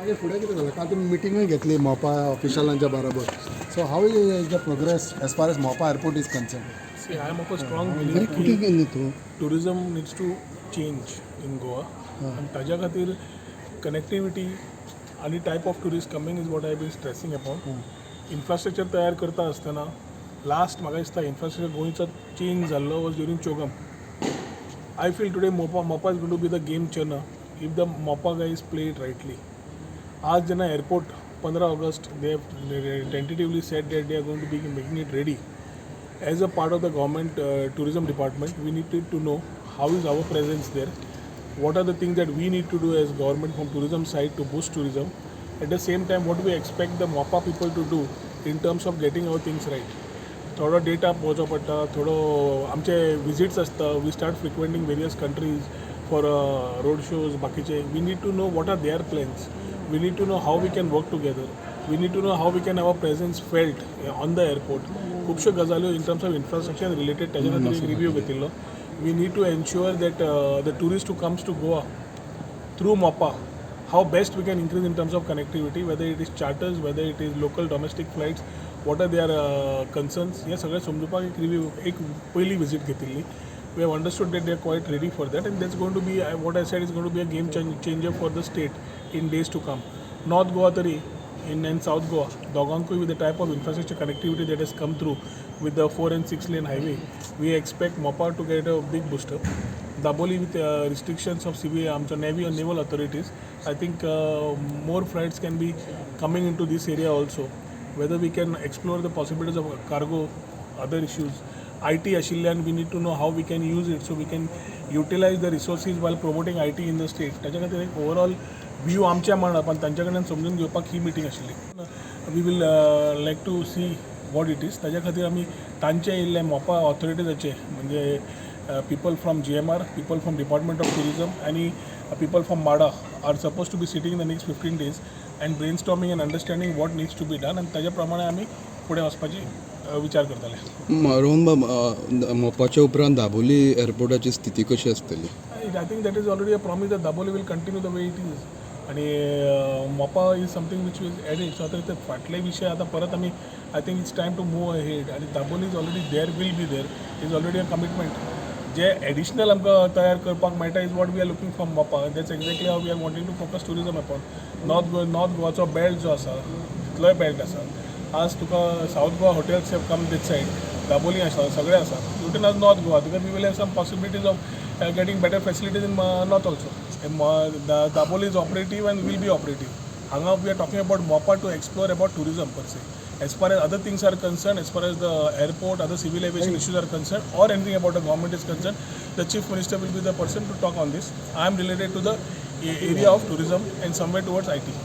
मागीर फुडें कितें जालें? काल तुमी मिटिंगूय घेतली मोपा ऑफिशलांच्या बरोबर. So how is the progress as far as Mopa airport is concerned? See, I am of a strong very belief कुठे की गेली तूं? Tourism needs to change in Goa आनी ताज्या खातीर कनेक्टिविटी आनी type of tourist coming is what I been stressing upon. Infrastructure तयार करता आसतना लास्ट म्हाका दिसता इन्फ्रास्ट्रक्चर गोंयचो चेंज जाल्लो was during CHOGM. I feel today Mopa is going to be the game changer if the Mopa guys play it rightly. आज जेन्ना airport 15 August they tentatively said that they are going to be making it ready, as a part of the government tourism department, we need to know how is our presence there, what are the things that we need to do as government from tourism side to boost tourism. At the same time, what we expect the Mopa people to do in terms of getting our things right. थोडो data पळोवचो पडटा, थोडो आमचे visits आसता, we start frequenting various countries for road shows बाकीचे. We need to know what are their plans, we need to know how we can work together, we need to know how we can have a presence felt on the airport. खुबश्यो गजाल्यो in terms of infrastructure related, ताच्या खातीर एक review घेतिल्लो. We need to ensure that the tourist who comes to Goa through Mopa, how best we can increase in terms of connectivity, whether it is charters, whether it is local domestic flights, what are their concerns, हे सगळें समजुपाक एक review, एक पयली visit घेतिल्ली. We have understood that they are quite ready for that, and that's going to be, what I said, is going to be a game changer for the state in days to come. North Goa तरी in and South Goa दोगांकूय, with the type of infrastructure connectivity that has come through with the four and six lane highway, we expect Mopa to get a big booster. Dabolim, with restrictions of CBI, आमचो navy and naval authorities, I think more flights can be coming into this area also. Whether we can explore the possibilities of cargo, other issues. IT आशिल्ल्यान we need to know how we can use it so we can utilize the resources while promoting IT in the state. ताच्या खातीर एक overall view आमच्या म्हणप आनी तांच्या कडल्यान समजून घेवपाक ही मिटींग आशिल्ली. We will like to see what it is. ताच्या खातीर आमी तांचे येयल्ले मोपा ऑथॉरिटीजाचे, म्हणजे people from GMR, people from Department of Tourism आनी people from MADA are supposed to be sitting in the next 15 days and brainstorming and understanding what needs to be done, आनी ताच्या प्रमाणे आमी फुडें वचपाची विचार करतले. रोहन बाब, मोपाच्या उपरांत दाबोली एअरपोर्टाची स्थिती कशी आसतली? I think that is already a promise that Dabolim will continue the way it is आणि Mopa is something which is added. So आतां ते फाटले विशय आतां परत आमी, I think it's time to move ahead आनी Dabolim is already there, will be there, is already a commitment. J additional आमकां तयार करपाक मेळटा is what we are looking from Mopa. That's exactly how we are wanting to focus tourism upon North Goa. North गोवाचो belt जो आसा, तितलोय belt आसा. आज तुका South Goa hotels have come this side, Dabolim आसा, सगळें आसा. You आज North Goa because we will have some possibilities of getting better facilities in north also. Dabolim is operative and will be operative. हांगा we are talking about Mopa to explore about tourism per se. As far as other things are concerned, as far as the airport, other civil aviation issues are concerned, or anything about the government is concerned, the chief minister will be the person to talk on this. I am related to the area of tourism and somewhere towards IT.